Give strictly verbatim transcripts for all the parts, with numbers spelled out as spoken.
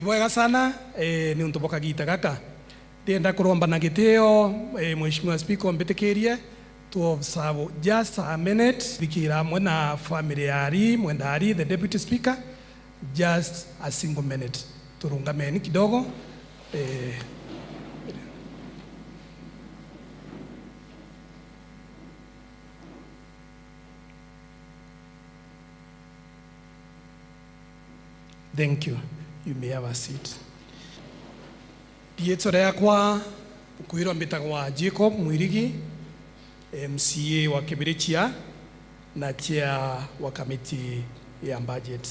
Bwega sana, eh, ni untu bwa kagita gaka. Ndienda kuromba na gitio, eh, Mheshimiwa Speaker, umbitikirie, tu observe just a minute, thikira amwe na family ya Ari, mwenda Ari, the Deputy Speaker, just a single minute. Turungameni kidogo, eh, Thank you. You may have a seat. Riitwa riakwa nkwirwa mbitagwa Jacob Mwirigi, M C A wa Kibirichia na chair wa kamiti ya budget.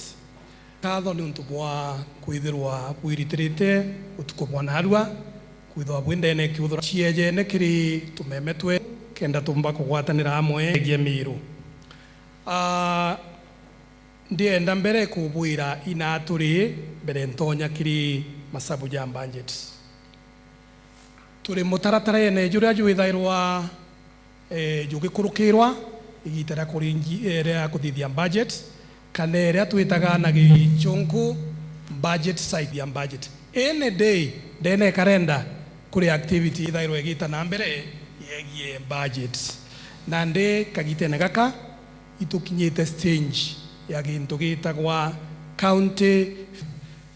Nkatho ni untu bwa kwithirwa bwiritirite utuku bwa narua, kwithirwa bwi ndene kiuthura ciejene kiri tumeme twe, kenda tumba kugwatanira amwe egie Miru. Ah, ndienda mbere kubwira ina turi mbere ntonya kiri masabu ja budget. Turi mutaratarene juria jwithairwa, eh, jugikurukirwa igita ria kuringi-, eh, ria kuthithia budget, kana iria twitaga na gichunku budget side ya budget. Any day, ndene karenda kuri activity ithairwa igita na mbere yegie budget. Nandi kagitene gaka, itukinyite stage ya gintu gitagwa county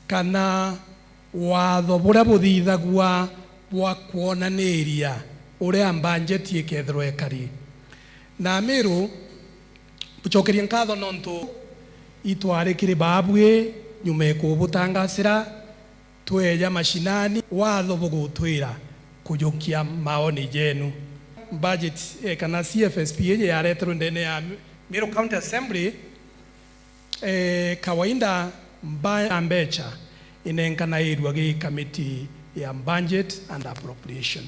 kana watho buria buthithagua bwa kwonaniria uria budget ikethirwa ikari. Na Miru, mbucokerie nkatho nontu itwari kiri baabui nyuma ya kubutangasira, tweja mashinani, watho bugutwira kujukia maoni jenu. Budget, eh, kana C F S P iji yareterwe ndene ya Miru County Assembly, eh, kawaida mba-, mbecha inenkanairua gi kamiti ya budget and appropriation.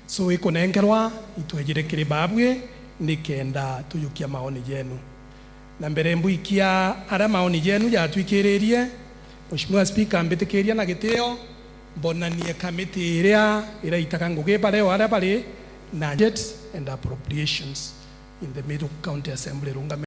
So ikunenkerwa itwejire kiri baabui nikenda tujukia maoni jenu. Na mbere mbuikia aria maoni jenu jatwikiririe, Mheshimiwa Speaker, mbitikiria na gitio mbonanie kamiti iria iraitaga ngugi bareo aria bari na budget and appropriations in the Miru County Assembly. Rungame.